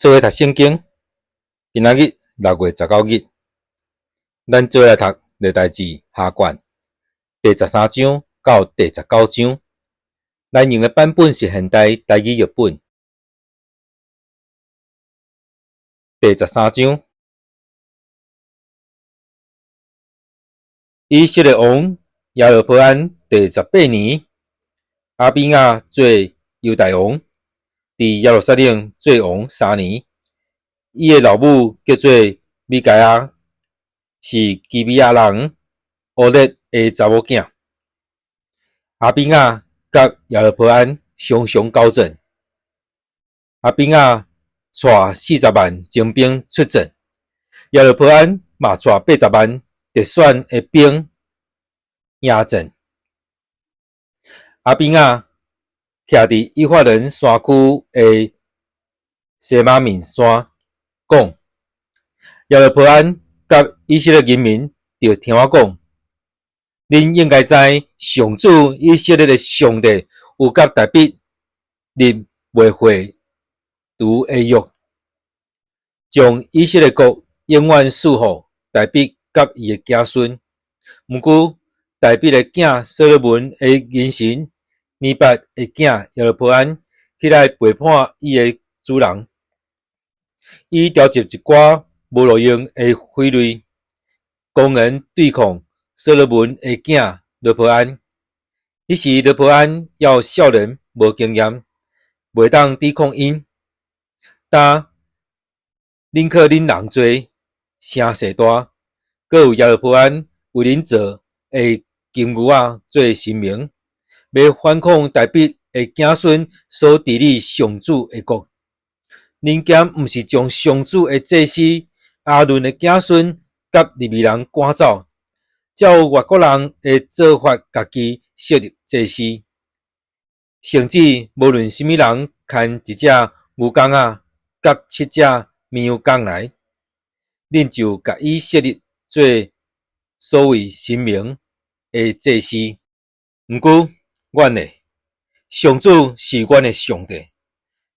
做伙讀聖經，今仔日6月19日，咱做伙來讀歷代志下卷第13章到第19章。咱用的版本是現代台語譯本。第13章，以色列王耶羅波安第18年，亞比亞做猶大王。佇耶路撒冷做王3年，伊的老母叫做米該亞，是基比亞人烏列的查某囝。亞比亞佮耶羅波安常常交戰。亞比亞帶40萬精兵出戰，耶羅波安嘛帶80萬特選的兵迎戰。亞比亞徛佇以法蓮山區的西瑪敏山，講：耶羅波安佮以色列人民著聽我講，恁應該知上主以色列的上帝有佮大衛立袂廢除的約，將以色列國永遠賜予大衛佮伊的子孫。毋過，大衛的囝所羅門的仁神尼八的囝耶羅波安起來背叛伊的主人，伊召集一寡無路用的匪類，公然對抗所羅門的囝羅波安。彼時羅波安猶少年，無經驗，袂當抵抗𪜶。今恁靠恁人濟，聲勢大，閣有耶羅波安為恁造的金牛仔做神明，欲反抗大衛的子孫所治理上主的國。恁敢毋是將上主的祭司亞倫的子孫佮利未人趕走，照外國人的做法，家己設立祭司？甚至無論啥物人牽一隻牛犅仔佮七隻綿羊犅來，恁就共伊設立做所謂神明的祭司。毋過，阮呢，上主是阮的上帝，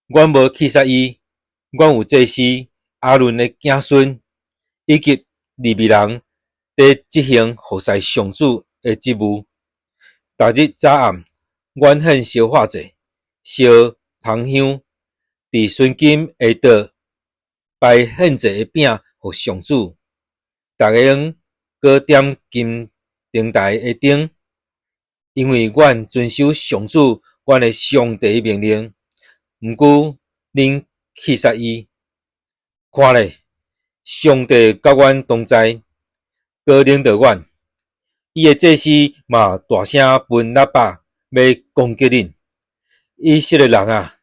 阮無棄殺伊，阮有祭司亞倫的子孫以及利未人佇執行服侍上主的職務。逐日早暗，阮獻燒化祭、燒芳香，佇純金的桌擺獻祭的餅予上主。逐下閣點金燈臺的燈。因為阮遵守上主，阮的上帝的命令，毋過恁棄殺伊。看咧，上帝佮阮同在，閣領導阮，伊的祭司嘛大聲歕喇叭，欲攻擊恁。以色列人啊，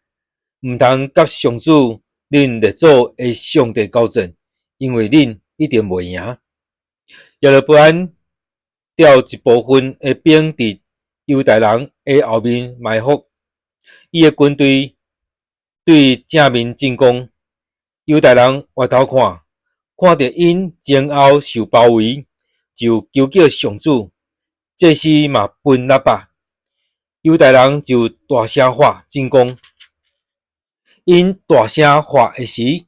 毋通佮上主恁列祖的上帝交戰，因為恁一定袂贏。耶羅波安調一部分的兵佇猶大人的後面埋伏，伊的軍隊對正面進攻。猶大人回頭看，看著𪜶前後受包圍，就求叫上主，祭司嘛歕喇叭，猶大人就大聲喊進攻。𪜶大聲喊的時，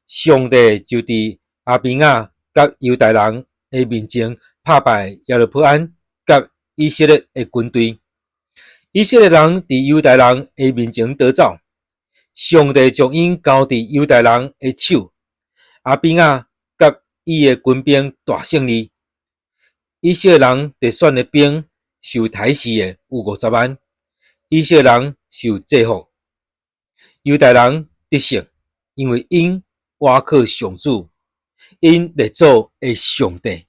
上帝就佇亞比亞佮猶大人的面前拍敗耶羅波安佮以色列的軍隊。以色列人佇猶大人的面前逃走，上帝將𪜶交佇猶大人的手。亞比亞佮伊的軍兵大勝利。以色列人特選的兵受刣死的有50萬，以色列人受制服。猶大人得勝，因為𪜶倚靠上主，𪜶列祖的上帝。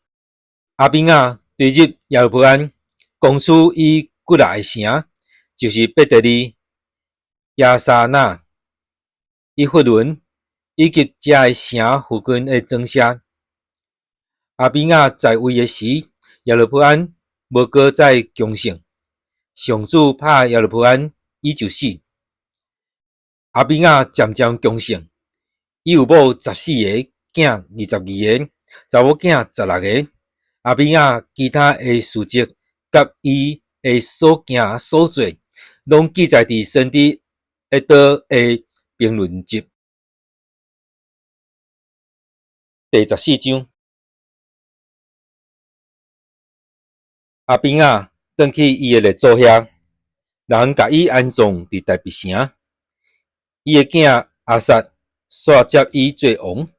亞比亞追入耶羅波安攻取伊幾若个城，就是伯特利、耶沙那、以弗崙以及遮个城附近的莊舍。亞比亞在位的時，耶羅波安無閣再強盛。上主拍耶羅波安，伊就死。亞比亞漸漸強盛，伊有某14個，囝22個，查某囝16個。亞比亞其他的事蹟，佮伊的所行所做，攏記載佇先知異多的評論集。第14章，亞比雅轉去伊的列祖遐，人共伊安葬佇大衛城。伊的囝亞撒煞接伊做王。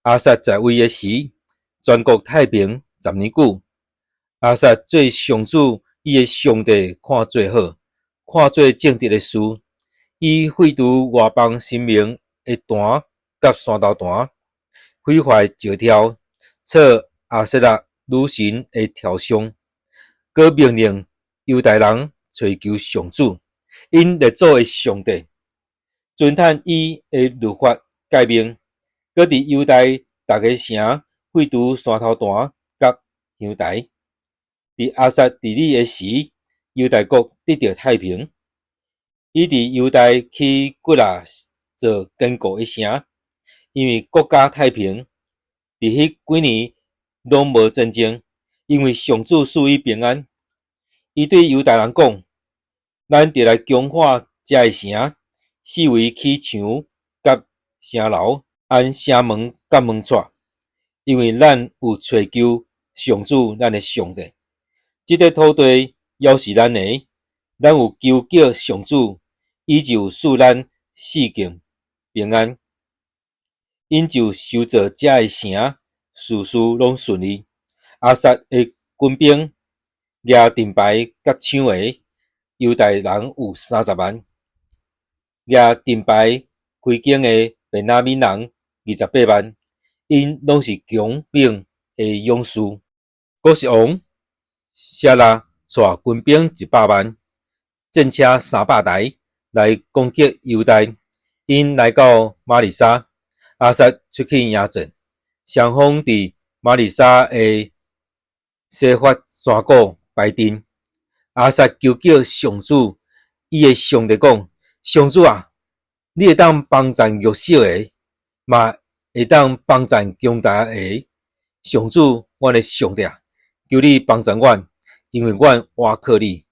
亞撒在位的時，全國太平10年久。亞撒做上主伊的上帝看做好，看做正直的事。伊廢除外邦神明的壇佮山頭壇，毀壞石柱，拆亞舍拉女神的雕像，閣命令猶大人揣求上主，𪜶列祖的上帝，遵趁伊的律法誡命，閣佇猶大逐个城廢除山頭壇佮香台。佇亞撒治理的時，猶大國得著太平。伊佇猶大起幾若座堅固的城，因為國家太平，佇彼幾年攏無戰爭，因為上主賜伊平安。伊對猶大人講：咱著來強化遮个城，四圍起牆佮城樓，安城門佮門掣，因為咱有揣求上主咱的上帝。這塊土地猶是咱的，咱有求叫上主，伊就賜咱四境平安。𪜶就修造遮个城，事事攏順利。亞撒的軍兵舉盾牌佮槍的猶大人有30萬，舉盾牌開弓的便雅憫人28萬，𪜶攏是強猛的勇士。古實王舍拉帶軍兵100萬，戰車300台來攻擊猶大。𪜶來到瑪利沙，亞撒出去迎戰，雙方佇瑪利沙的洗法山谷排陣。亞撒求叫上主，伊的上帝講：上主啊，你會當幫贊弱小的，嘛會當幫贊強大的。上主，阮的上帝啊，求你幫贊阮，因為阮倚靠你，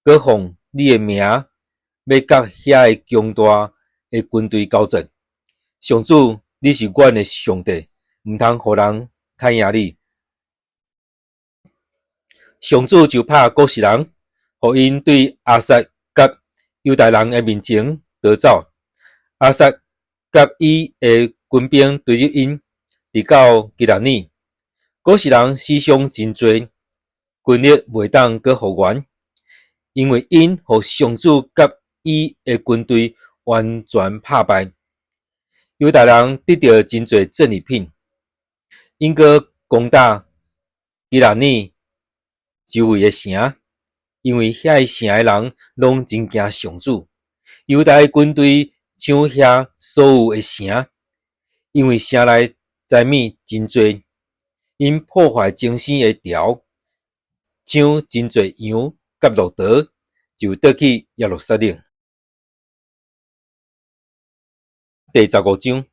閣奉你的名，欲佮遐个強大的軍隊交戰。上主，你是阮的上帝，毋通予人較贏你。上主就拍古實人，予𪜶對亞撒佮猶大人的面前逃走。亞撒佮伊的軍兵追入𪜶，直到基列耳。古實人死傷真濟，軍力袂當閣復原，因為𪜶予上主佮伊的軍隊完全拍敗。猶大人得著真濟戰利品，𪜶閣攻打基列耳周圍的城，因為遐个城的人攏真驚上主。猶大軍隊搶遐所有的城，因為城內財物真濟，𪜶破壞精生的牢，搶真濟羊佮駱駝，就倒去耶路撒冷。第15章，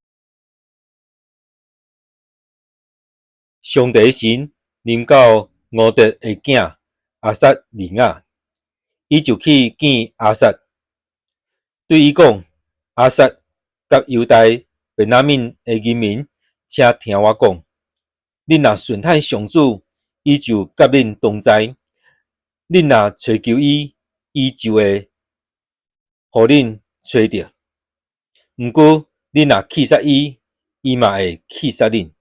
上帝神臨到俄德的囝亞撒利雅，伊就去見亞撒，對伊講：亞撒佮猶大、便雅憫的人民，請聽我講。恁若順趁上主，伊就佮恁同在；恁若揣求伊，伊就會予恁揣著。毋過，恁若棄殺伊，伊嘛會棄殺恁。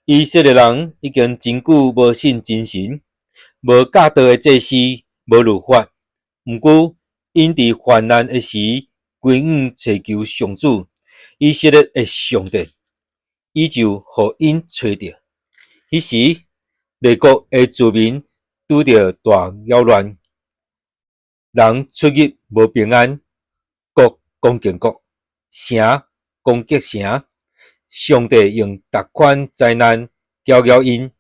以色列人已經真久無信真神，無教導的祭司，無律法。毋過，𪜶佇患難的時，歸向揣求上主，以色列的上帝，伊就予𪜶揣著。彼時，列國的子民拄著大擾亂，人出入無平安，國攻擊國，城攻擊城。上帝用逐款災難攪擾𪜶，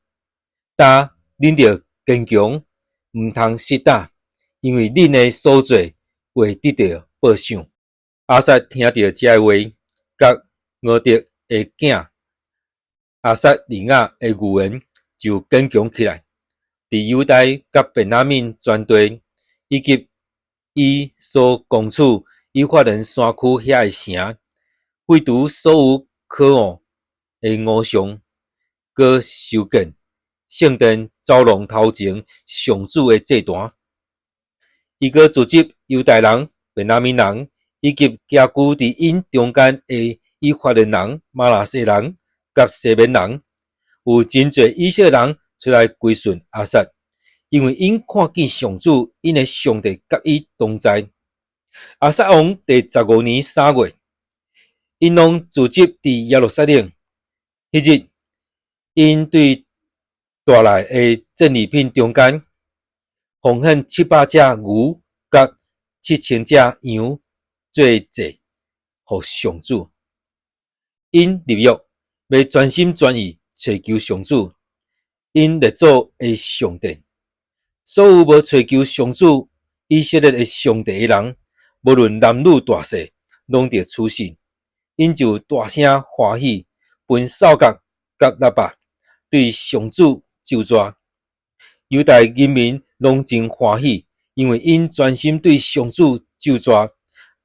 但恁著堅強，毋通失膽，因為恁的所做會得著報賞。亞撒聽著這个話，佮俄德的囝亞撒利雅的預言，就堅強起來，佇猶大佮便雅憫全地，以及伊所攻取以法蓮山區遐个城，廢除所有可惡的偶像，閣修建聖殿走廊頭前上主的祭壇。伊閣組織猶大人、便雅憫人，以及寄居佇𪜶中間的以法蓮人、瑪拿西人佮西緬人，有真濟以色列人出來歸順亞撒，因為𪜶看見上主𪜶的上帝佮伊同在。亞撒王第15年3月，𪜶攏聚集佇耶路撒冷。彼日，𪜶對帶來的戰利品中間，奉獻700隻牛佮7000隻羊做祭，予上主。𪜶立約，欲全心全意揣求上主，𪜶列祖的上帝。所有無揣求上主以色列的上帝的人，無論男女大細，攏著處死。𪜶就大聲歡喜，分掃角佮喇叭，對上主咒詛。猶大人民攏真歡喜，因為𪜶專心對上主咒詛，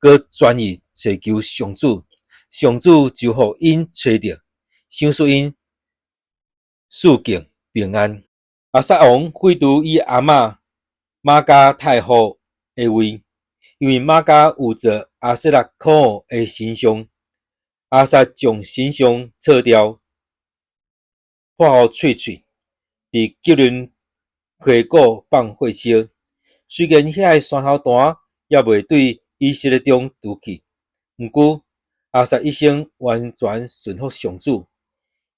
閣專意揣求上主，上主就予𪜶揣著，賞賜𪜶四境平安。亞撒王廢除伊阿嬤瑪迦太后的位，因為瑪迦有做亞舍拉可惡的神像，亞撒將神像拆掉，破予碎碎，佇基順溪谷放火燒。雖然遐个山頭壇猶未對以色列中除去，毋過亞撒一生完全順服上主，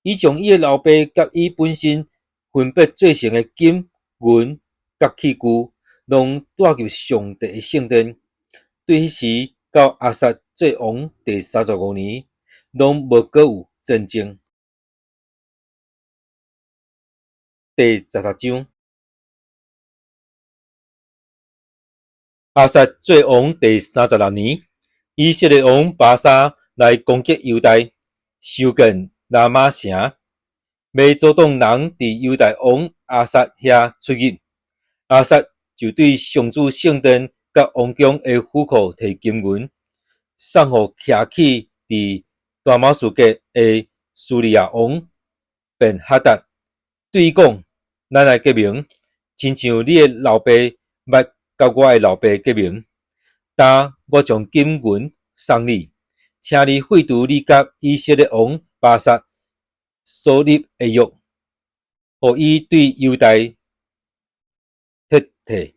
伊將伊的老爸佮伊本身分別做聖的金銀佮器具，攏帶入上帝的聖殿。對彼時到亞撒做王第35年，攏無閣有戰爭。第16章，亞撒做王第36年，以色列王巴沙來攻擊猶大，修建拉瑪城，欲阻擋人佇猶大王亞撒遐出入。亞撒就對上主聖殿佮王宮的府庫提金銀，送予徛起佇大馬士革的敘利亞王便哈達，對伊講：咱來結盟，親像你的老爸捌佮我的老爸結盟。今我將金銀送你，請你廢除你佮以色列王巴撒所立的約，予伊對猶大撤退。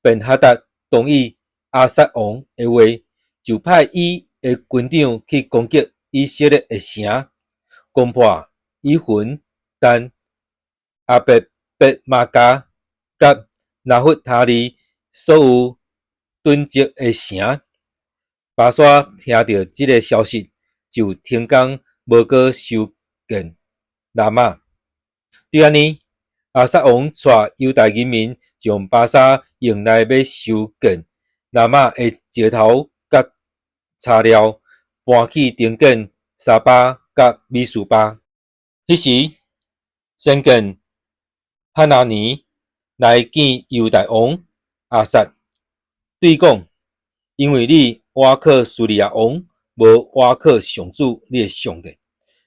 便哈達同意亞撒王的話，就派伊的軍長去攻擊以色列的城，攻破以雲、但、亞伯別瑪迦佮拿弗他利所有囤積的城。巴沙聽著這个消息，就停工無閣修建拉瑪。對按呢，亞撒王帶猶大人民將巴沙用來欲修建拉瑪的石頭佮柴料搬去重建沙巴佮米斯巴。彼時，先見哈拿尼來見猶大王亞撒，對伊講：因為你倚靠敘利亞王，無倚靠上主你的上帝，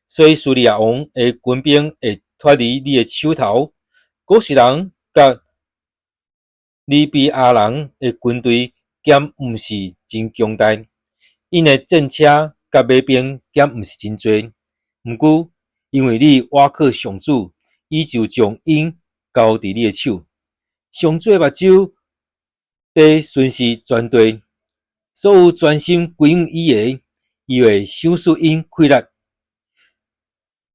所以敘利亞王的軍兵會脫離你的手頭。古實人佮利比亞人的軍隊敢毋是真強大，𪜶的戰車佮馬兵敢毋是真濟。毋過，因為你倚靠上主，伊就將𪜶交佇你的手。上主的目睭佇巡視全地，所有專心歸向伊的，伊會賞賜𪜶氣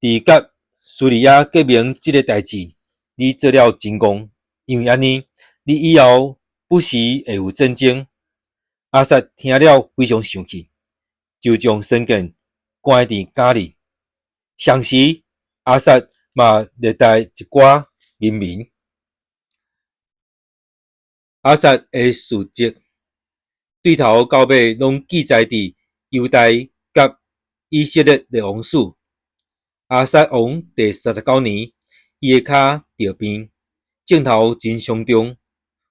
力。佇佮敘利亞結盟這个代誌，你做了真戇，因為按呢，你以後不時會有戰爭。亞撒聽了非常生氣，就將先見關佇監裡。同時，亞撒嘛虐待一寡人民。亞撒的事蹟，對頭到尾攏記載佇猶大佮以色列列王史。亞撒王第39年，伊的跤著病，症頭真傷重。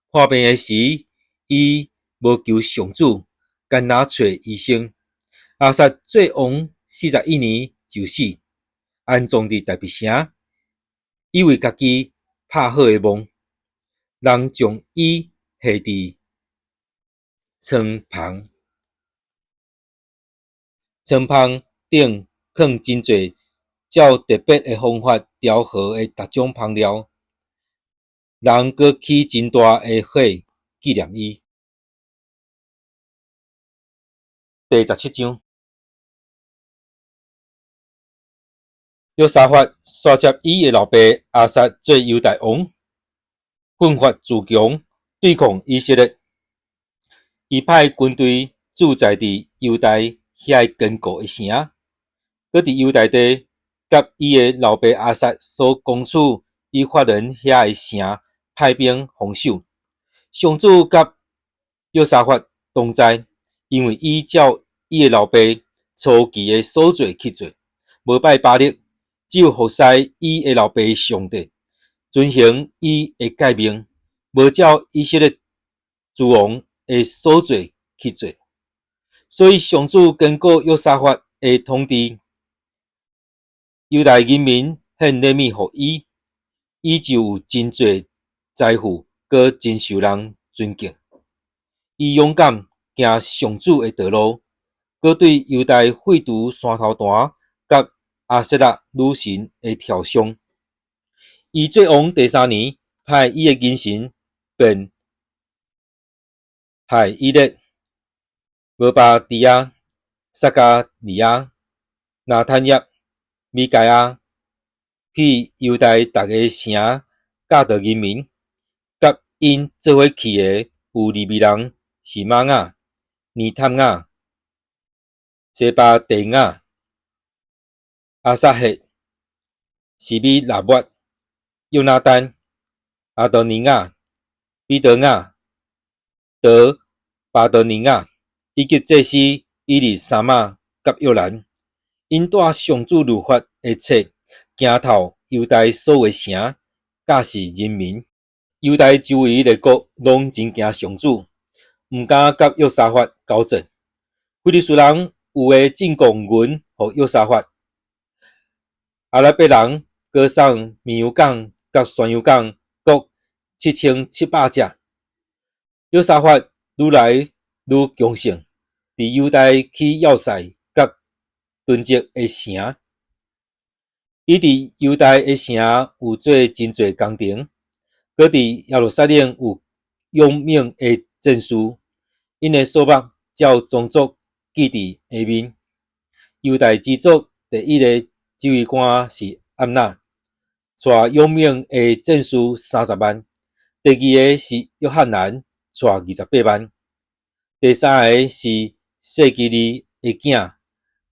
破病的時，伊無求上主，干焦揣醫生。亞撒做王41年就死。安葬佇大衛城。伊為家己拍好的墓，人將伊下佇床棚，床棚頂囥真濟照特別的方法調和的逐種香料，人閣起真大的火紀念伊。第17章。約沙法煞接伊的老爸亞撒做猶大王，奮發自強，對抗以色列。伊派軍隊駐紮佇猶大遐堅固的城，閣佇猶大地佮伊的老爸亞撒所攻取以法蓮遐的城派兵防守。上主佮約沙法同在，因為伊照伊的老爸初期的所做去做，無拜巴力。只有服侍伊的老爸上帝，遵行伊的誡命，無照以色列諸王的所做去做。所以上主堅固約沙法的統治，猶大人民獻禮物予伊，伊就有真濟財富，閣真受人尊敬。伊勇敢行上主的道路，閣對猶大廢除山頭壇佮亞舍拉女神的雕像。伊做王第三年，派伊的近臣便亥以勒、俄巴底亞、撒迦利亞、拿坦業、米該亞去猶大逐个城教導人民。佮𪜶做伙去的有利未人示瑪雅、尼探雅、西巴第雅、亞撒黑、示米拉抹、約拿單、亞多尼雅、比得雅、德巴多尼雅，以及祭司以利沙瑪佮約蘭。𪜶帶上主律法的冊，行透猶大所有城，教示人民。猶大周圍列國攏真驚上主，毋敢佮約沙法交戰。非利士人有的進貢銀予約沙法。阿拉伯人閣送綿羊犅佮山羊犅各7700隻。約沙法愈來愈強盛，佇猶大起要塞佮囤積的城。伊佇猶大的城有做真濟工程，閣佇耶路撒冷有勇猛的戰士，𪜶的數目照宗族記佇下面。猶大支族第一个指揮官是暗納，帶勇猛的戰士30萬。第二个是約翰蘭，帶28萬。第三个是細基利的囝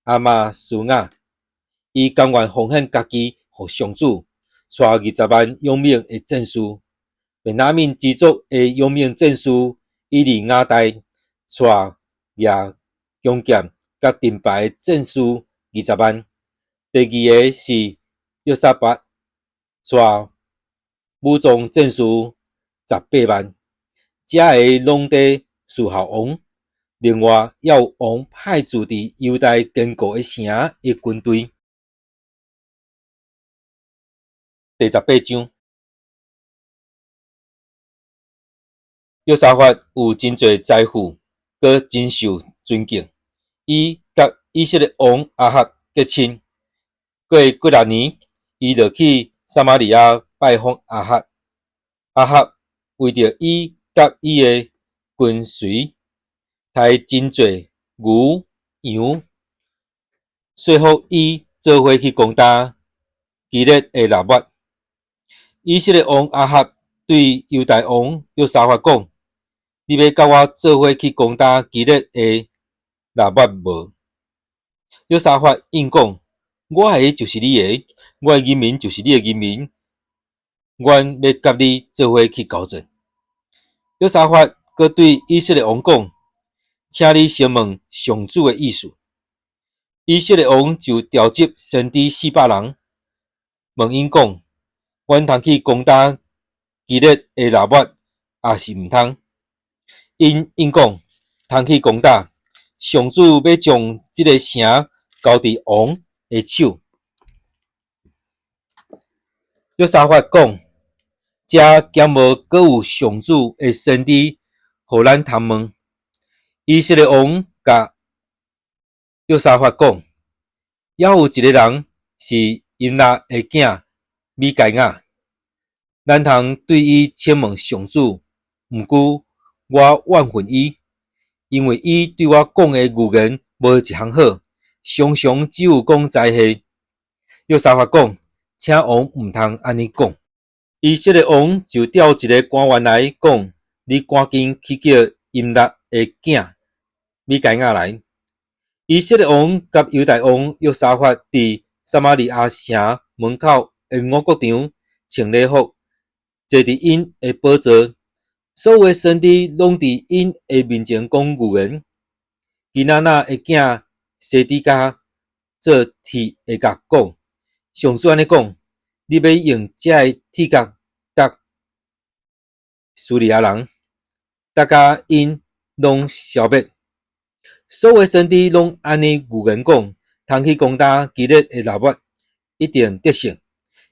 亞瑪斯雅，伊甘願奉獻家己予上主，帶20萬勇猛的戰士。便雅憫支族的勇猛戰士以利亞大，帶舉弓箭佮盾牌的戰士20萬。第二个是約沙法，帶武裝戰士18萬，這个攏佇侍候王。另外，猶有王派駐佇猶大堅固的城的軍隊。第18章，約沙法有真濟財富，閣真受尊敬。伊佮以色列王亞哈結親。過幾若年，伊就去撒瑪利亞拜訪亞哈。亞哈為著伊佮伊的跟隨，刣真濟牛羊，說服伊做伙去攻打基列的辣抹。以色列王亞哈對猶大王約沙法講：你欲佮我做伙去攻打基列的辣抹無？約沙法應講：我的就是你的，我的人民就是你的人民，阮欲佮你做伙去交戰。約沙法閣對以色列王講：請你先問上主的意思。以色列王就召集先知400人，問𪜶講：阮通去攻打基列的辣抹，抑是毋通？𪜶應講：通去攻打。上主欲將這个城交佇王的手。約沙法講：遮敢無閣有上主的先知，予咱通問？以色列王共約沙法講：猶有一个人是音辣的囝米該亞，咱通對伊請問上主。毋過我怨恨伊，因為伊對我講的預言無一項好，常常只有講災禍。約沙法講：請王毋通按呢講。以色列王就調一个官員來講：你趕緊去叫音辣的囝米該亞來。以色列王佮猶大王約沙法佇撒瑪利亞城門口的五穀場穿禮服，坐佇𪜶的寶座。所有的先知攏佇𪜶的面前講預言。基拿拿的囝西底家做鐵的角講：上主按呢講，你欲用這个鐵角觸敘利亞人，觸甲𪜶攏消滅。所有的先知攏按呢預言講，通去攻打基列的拿抹，一定得勝。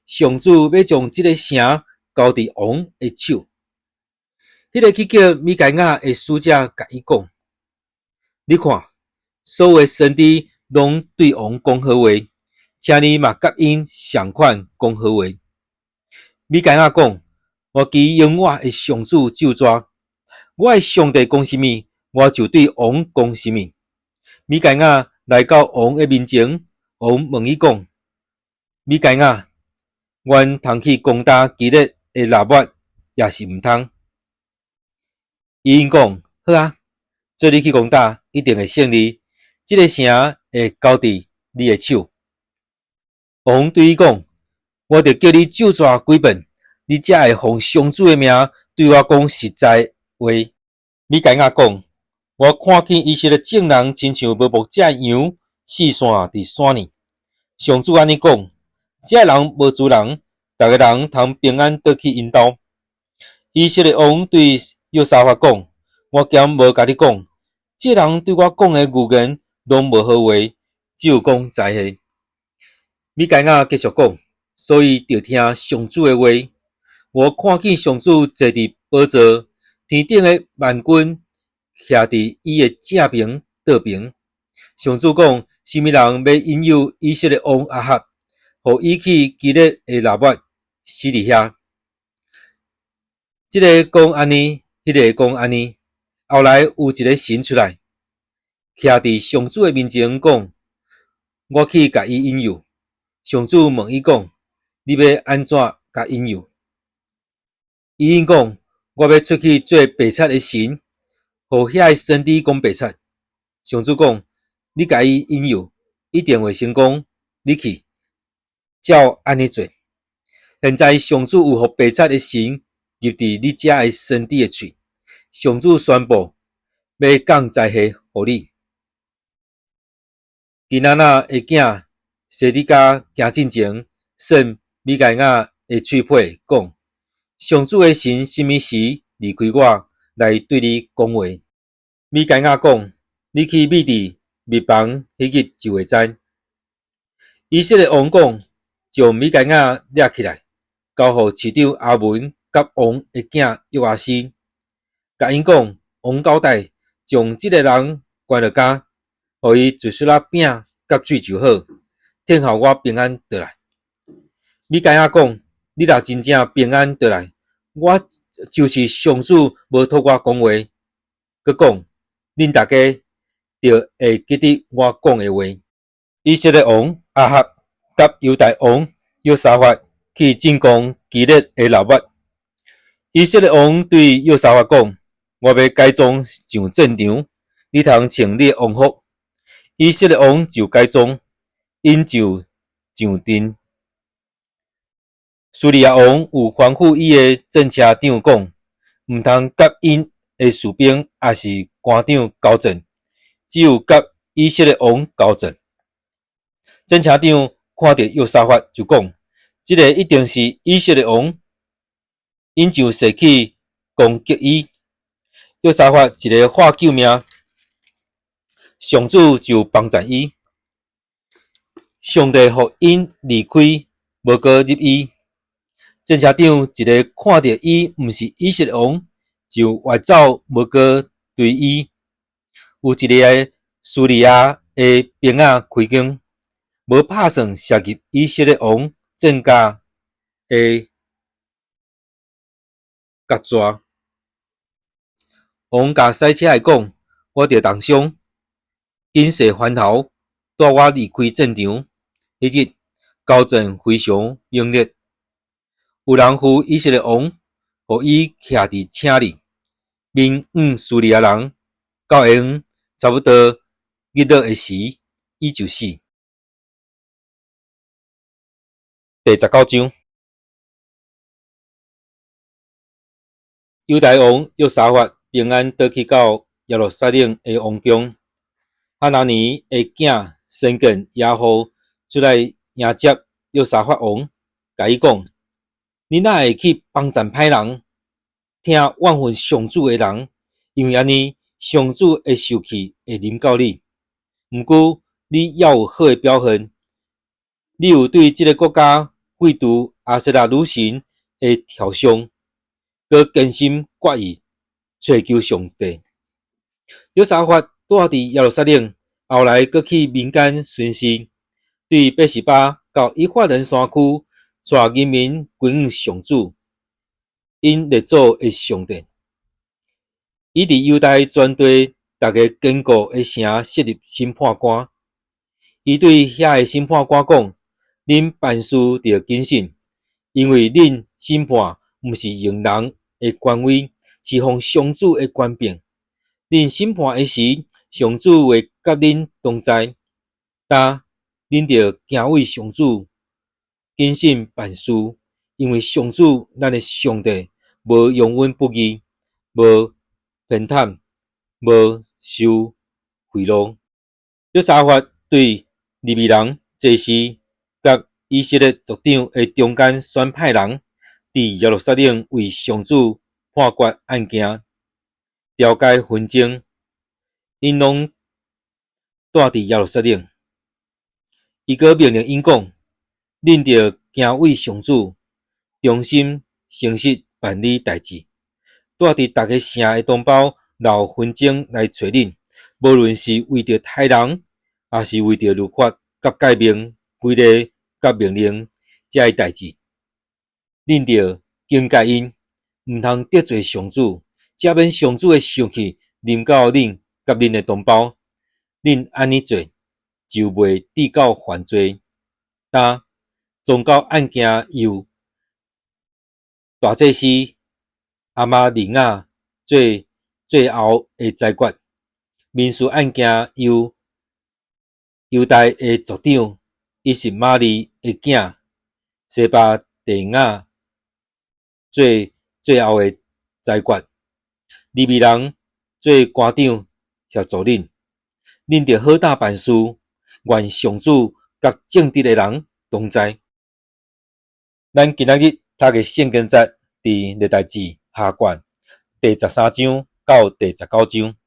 上主欲將這个城交佇王的手。彼个去叫米該亞的使者共伊講：你看，所有的先知攏對王講好話，請你嘛佮𪜶仝款講好話。米該亞講：我基永活的上主咒詛，我的上帝講啥物，我就對王講啥物。米該亞來到王的面前，王問伊講：米該亞，阮通去攻打基列的拿抹，抑是毋通？伊應講：好啊，做你去攻打，一定會勝利。這个城會交佇你的手。王對伊講：我著叫你咒詛幾遍，你才會奉上主的名對我講實在話。米該亞講：我看見以色列眾人親像無牧者的羊，四散佇山裡。上主按呢講：這人無主人，逐个人通平安倒去𪜶兜。以色列王對約沙法講：我敢無共你講，這人對我講的預言攏無好話，只有講災禍。米該亞繼續講：所以著聽上主的話。我看見上主坐佇寶座，天頂的萬軍徛佇伊的正爿倒爿。上主講：啥物人欲引誘以色列王亞哈，予伊去基列的拿抹死佇遐？這个講按呢，彼个講按呢。後來有一个神出來，徛佇上主的面前講：我去共伊引誘。上主問伊講：你欲按怎共引誘？伊應講：我欲出去做白賊的神，予遐个先知講白賊。上主講：你共伊引誘，一定會成功。你去，照按呢做。現在上主有予白賊的神入佇你遮个先知的喙。上主宣布欲降災禍予你。基拿拿的囝西底家行進前，搧米該亞的喙皮，講：上主的神啥物時離開我，來對你講話？米該亞講：你去覕佇密房，彼日就會知。以色列王講：將米該亞掠起來，交予市長阿文佮王的囝約阿施，共𪜶講：王交代，將這个人關落監，予伊一撮仔餅佮水就好，等候我平安倒來。米該亞講：你若真正平安倒來，我就是上主無託我講話，閣講，恁大家就會記得我講的話。以色列王亞哈佮猶大王約沙法去進攻基列的拿抹。以色列王對約沙法講：我欲改裝上戰場，你通穿你的王服。以色列王就改裝，𪜶就上陣。敘利亞王有吩咐伊的戰車長講：毋通佮𪜶的士兵抑是官長交戰，只有佮以色列王交戰。戰車長看著約沙法就講：這个一定是以色列王。𪜶就踅去攻擊伊。約沙法一个喊救命，上主就幫贊伊。上帝予𪜶離開，無閣入伊。戰車長一个看著伊毋是以色列王，就越走無閣追伊。有一个敘利亞的兵仔開弓，無拍算射入以色列王戰甲的角蛇。王共駛車的講：我著重傷，緊繫環頭，帶我離開戰場。彼日交戰非常猛烈，有人扶以色列王，予伊徛佇車裡，面向敘利亞人，到下昏差不多日落的時，伊就死。第19章，猶大王約沙法平安倒去到耶路撒冷的王宮。哈拿尼的囝先見耶戶出來迎接約沙法王，共伊講：你哪會去幫贊歹人，聽怨恨上主的人？因為按呢，上主的受氣會臨到你。毋過你猶有好的表現，你有對這个國家廢除亞舍拉女神的雕像，閣堅心決意揣求上帝。約沙法住佇耶路撒冷，後來閣去民間巡視，對別是巴到以法蓮山區，帶人民歸向上主，𪜶列祖的上帝。伊佇猶大全地逐个堅固的城設立審判官。伊對遐的審判官講：恁辦事著謹慎，因為恁審判毋是用人的權威，是奉上主的權柄。恁審判的時，上主會佮恁同在。但恁著敬畏上主，謹慎辦事，因為上主咱的上帝無容忍不義，無偏袒，無受賄賂。約沙法對利未人、祭司佮以色列族長的中間選派人，佇耶路撒冷為上主判決案件、調解紛爭，𪜶攏住佇耶路撒冷。伊閣命令𪜶講：恁著敬畏上主，忠心誠實辦理代誌。住佇逐个城的同胞若有紛爭來揣恁，無論是為著殺人，抑是為著律法佮誡命、規例佮命令遮的代誌，恁著警戒𪜶，毋通得罪上主，才免上主的受氣臨到恁佮恁的同胞。恁按呢做，就袂致到犯罪。但宗教案件由大祭司亞瑪利亞做最後的裁決，民事案件由猶大的族長以實瑪利的囝西巴第雅做最後的裁決。利未人做官長協助恁，恁著好膽辦事，願上主佮正直的人同在。咱今仔日讀的聖經節佇歷代志下卷第13章到第19章。